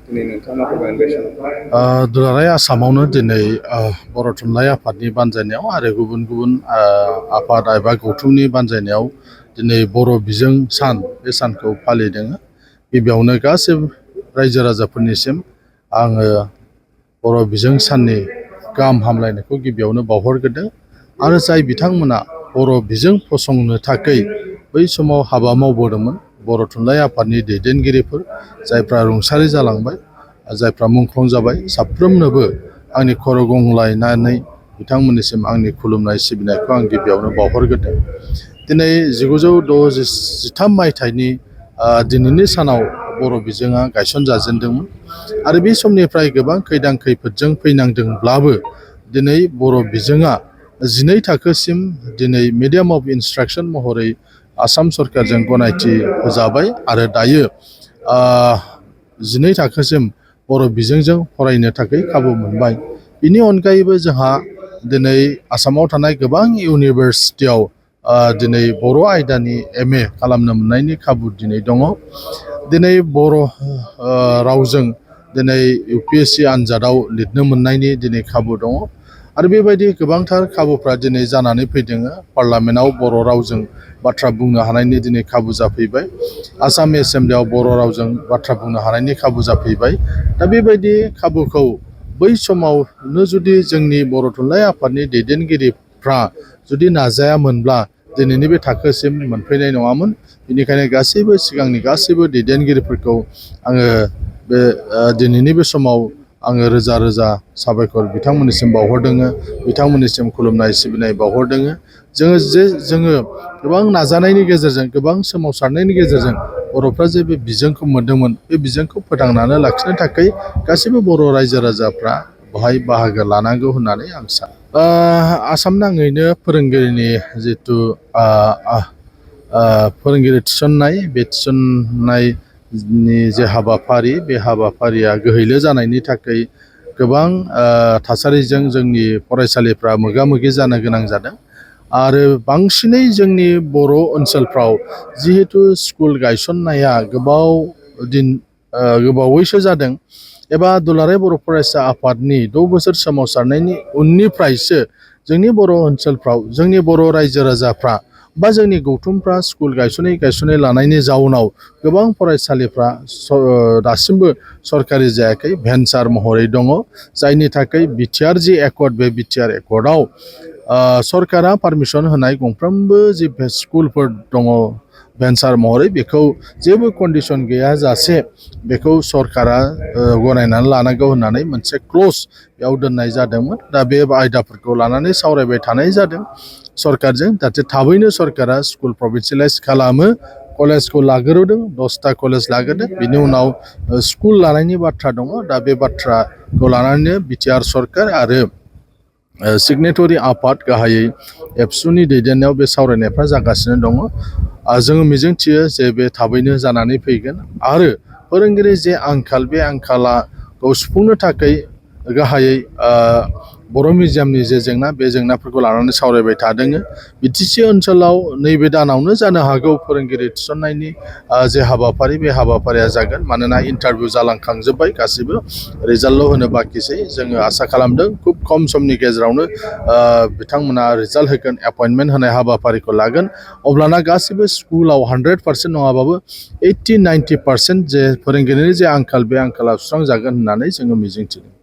दिनै नोंथाङा फोरमायगोन बे समाव। दुलाराय आसामावनो दिनै बर' थुनलाइ आफादनि बानजायनायाव आरो गुबुन गुबुन आफाद एबा गौथुमनि बानजायनायाव दिनै बर' बिजों सान बे सानखौ फालिदों। गिबियावनो गासैबो रायजो राजाफोरनिसिम आङो बर' बिजों साननि गाहाम हामलायनायखौ गिबियावनो बावहरग्रोदों आरो जाय बिथांमोना बर' बिजों फसंनो थाखाय बै समाव हाबा मावबोदोंमोन बर' थुनलाइ आफादनि दैदेनगिरिफोर जायफ्रा रुंसारि जालांबाय जायफ्रा मुंख्लं जाबाय साफ्रोमनोबो आंनि खर' गंग्लायनानै बिथांमोननिसिम आंनि खुलुमनाय सिबिनायखौ आं गिबियावनो बावहरग्रोदों। दिनै 1963 मायथाइनि दिनैनि सानाव बर' बिजोङा गायसनजाजेनदोंमोन आरो बे समनिफ्राय गोबां खैदां खैफोदजों फैनांदोंब्लाबो दिनै बर' बिजोङा 12 थाखोसिम दिनै मिडियाम अफ इन्सट्राक्सन महरै आसाम सरकारजों गनायथि होजाबाय आरो दायो 12 थाखोसिम बर' बिजोंजों फरायनो थाखाय खाबु मोनबाय। बिनि अनगायैबो जोंहा दिनै आसामाव थानाय गोबां इउनिभारसिटियाव दिनै बर' आयदानि MA खालामनो मोननायनि खाबु दिनै दङ। दिनै बर' रावजों दिनै UPSC आनजादाव लिरनो मोननायनि दिनै खाबु दङ आरो बेबायदि गोबांथार खाबुफ्रा दिनै जानानै फैदों। पार्लामेन्टआव बर' रावजों बाथ्रा बुंनो हानायनि दिनै खाबु जाफैबाय। आसाम एसेम्ब्लियाव बर' रावजों बाथ्रा बुंनो हानायनि खाबु जाफैबाय। दा बेबायदि खाबुखौ बै समावनो जुदि जोंनि बर' थुनलाइ आफादनि दैदेनगिरिफ्रा जुदि नाजायामोनब्ला दिनैनि बे थाखोसिम मोनफैनाय नङामोन। बेनिखायनो गासैबो सिगांनि गासैबो दैदेनगिरिफोरखौ आङो बे दिनैनि बे समाव आङो रोजा रोजा साबायखर बिथांमोननिसिम बावहरदों। बिथांमोननिसिम खुलुमनाय सिबिनाय बावहरदों। जोङो गोबां नाजानायनि गेजेरजों गोबां सोमावसारनायनि गेजेरजों बर'फ्रा जे बे बिजोंखौ मोन्दोंमोन बे बिजोंखौ फोथांनानै लाखिनो थाखाय गासैबो बर' रायजो राजाफ्रा बेवहाय बाहागो लानांगौ होननानै आं सानो। आसाम नाङैनो फोरोंगिरिनि जिथु फोरोंगिरि थिसननाय बे थिसननायनि जे हाबाफारि बे हाबाफारिया गोहैलो जानायनि थाखाय गोबां थासारिजों जोंनि फरायसालिफ्रा मोगा मोगि जानो गोनां जादों आरो बांसिनै जोंनि बर' ओनसोलफ्राव जिहेथु स्कुल गायसननाया गोबावैसो जादों एबा दुलाराय बर' फरायसा आफादनि 6 बोसोर सोमावसारनायनि उननिफ्रायसो जोंनि बर' ओनसोलफ्राव जोंनि बर' रायजो राजाफ्रा बा जोंनि गौथुमफ्रा स्कुल गायसनै लानायनि जाउनाव गोबां फरायसालिफ्रा दासिमबो सरकारि जायाखै भेन्सार महरै दङ। जायनि थाखाय बिटिआर जि एकर्ड बे बिटिआर एकर्डआव सरकारा पारमिसन होनाय गंफ्रोमबो जि स्कुलफोर दङ भेन्सार महरै बेखौ जेबो कन्डिसन गैयाजासे बेखौ सरकारा गनायनानै लानांगौ होननानै मोनसे क्लज बेयाव दोननाय जादोंमोन। दा बे आयदाफोरखौ लानानै सावरायबाय थानाय जादों सरकारजों जाहाथे थाबैनो सरकारा स्कुल प्रभिन्सियेलाइज खालामो। कलेजखौ लाग्रोदों 10टा कलेज लाग्रोदों बिनि उनाव स्कुल लानायनि बाथ्रा दङ। दा बे बाथ्राखौ लानानैनो बिटिआर सरकार आरो सिगनेटरि आफाद गाहायै एबसुनि दैदेननायाव बे सावरायनायफ्रा जागासिनो दङ। जोङो मिजिंथियो जे बे थाबैनो जानानै फैगोन आरो फोरोंगिरि जे आंखाल बे आंखालखौ सुफुंनो थाखाय गाहायै बर' मिडियामनि जे जेंना बे जेंनाफोरखौ लानानै सावरायबाय थादों। बिटिसि ओनसोलाव नैबे दानावनो जानो हागौ फोरोंगिरि थिसननायनि जे हाबाफारि बे हाबाफारिया जागोन। मानोना इन्टारभिउ जालांखांजोब्बाय गासिबो रिजाल्टल' होनो बाखिसै। जोङो आसा खालामदों खुब खम समनि गेजेरावनो बिथांमोना रिजाल्ट होगोन एपइन्टमेन्ट होनाय हाबाफारिखौ लागोन। अब्लाना गासिबो स्कुलाव 100% नङाबाबो 80-90% जे फोरोंगिरिनि जे आंखाल बे आंखाला सुस्रांजागोन होननानै जोङो मिजिंथिदों।